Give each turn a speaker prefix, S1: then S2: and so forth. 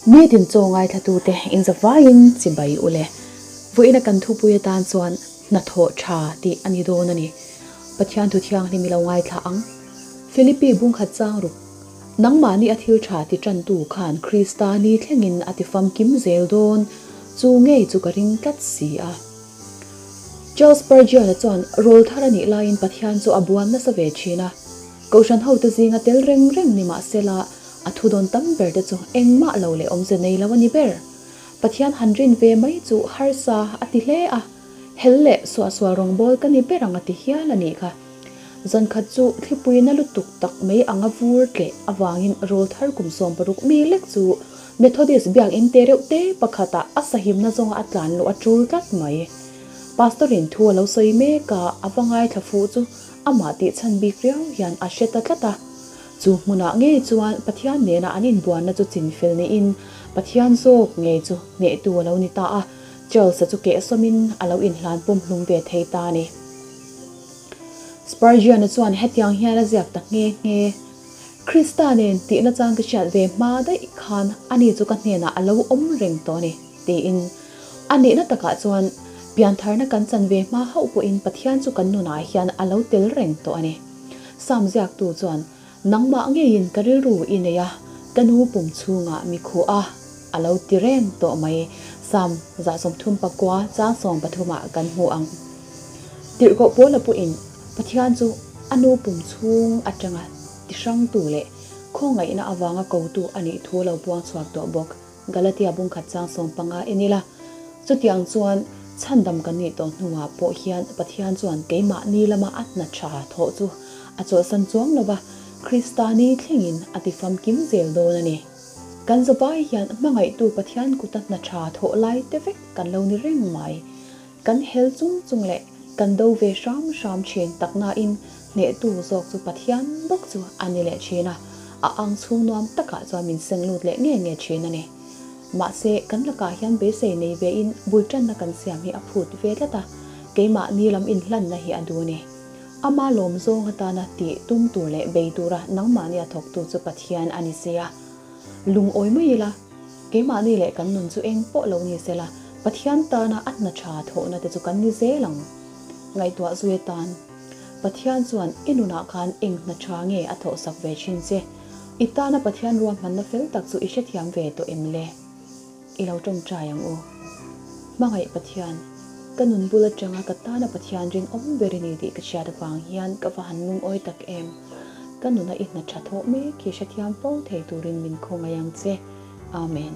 S1: Nitin chaw ngaithlatute inzavaiin chibai u le. Vawiina kan thupui atan chuan hnathawh tha tih a ni dawn a ni. Pathian thu thianghlim i lo ngaithla ang. Philippi bungkhat chang ruk, Nangmahni a thil tha ti tantu khan Krista ni thlengin a ti famkim zel dawn, chu ngei chu ka ring tlat si a. Charles Spurgeon-a chuan rawl thar a nih laiin Pathian chu a buan nasa ve thin a. Kohhran hote zinga tel reng reng ni mah sela, a thudawn tam ber te chu engmah lo leh awmze nei lo a ni ber. Pathian han rin ve mai chu harsa a ti hle a, hel leh suahsual rawngbâwl ka ni ber ang a ti hial a nih kha. Zankhat chu thlipuina lutuk tak mai anga vur tleh avangin rawl thar kum 60 mi lek chu Methodist biakinn te reuh te pakhatah a sahimna zawnga a tlan luh a tul tlat mai. Pastor-in thu a lo sawi mek a, a va ngaithla fuh chu amah tih chhan bik riau hian a hre ta tlat a. Chu hmunah ngei chuan Pathian nena an inbuanna chu chinfel niin Pathian zawk ngei chu hnehtu a lo ni ta a, Charles-a chu kehsawmin a lo inhlan pumhlum ve thei ta a ni. Spurgeon-a chuan hetiang hian a ziak ta nghe nghe, Krista nen tihna chang ka hriat ve hma daih khan ani chu ka hnenah a lo awm reng tawh a ni, tiin. A nihna takah chuan piantharna kan chan ve hma hauh pawhin Pathian chu kan nunah hian a lo tel reng tawh a ni. Sam ziaktu chuan, Nangmah ngeiin ka rilru i nei a, ka nu pum chhungah mi khuh a, a lo ti reng tawh mai. Sam 39 chang 13 ah kan hmu ang. Tirhkoh Paula pawhin Pathian chu a nu pum chhung atanga ti hrangtu leh khawngaihna avanga kotu a nih thu a lo puang chhuak tawh bawk. Galatia bungkhat chang 15 en ila, chutiang chuan chhandam kan nih tawh hnuah pawh hian Pathian chuan keimahni lama a hna tha thawh chu a chawlhsan chuang lova, Krista ni thlengin a ti famkim zel dawn a ni. Kan zavai hian hmangaihtu Pathian kuta hna tha thawh lai te vek kan lo ni reng mai. Kan hel chung chung leh kan do ve hram hram thin tak nain hnehtu zawk chu Pathian bawk chu a ni leh thin a, a ang chhung nuam takah chuan min seng lut leh nge nge thin a ni. Mahse, kan lakah hian beisei nei vein bul tanna kan siam hi a phut ve tlat a, keimahni lam inhlanna hi a duh a ni. Ama lawm zawng atana tih tum tur leh bei tura nangmahni a thawktu chu Pathian a ni si a. Lungawi mai ila, keimahni leh kan nun chu eng pawh lo ni sela, Pathian tana a hna tha thawhna te chu kan ni zel ang. Ngaihtuah zui atan, Pathian chuan i nunah khan eng hna tha nge a thawhsak ve thin che? I tana Pathian ruahmanna fel tak chu i hrethiam ve tawh em le? I lo tawngtai ang u. Hmangaih Pathian, ka nun bul atanga ka tana Pathian rinawm ber i ni tih ka hriat avang hian ka va han lungawi tak em. Ka nuna i hna tha thawh mek hi hrethiam fo thei turin min khawngaih ang che. Amen.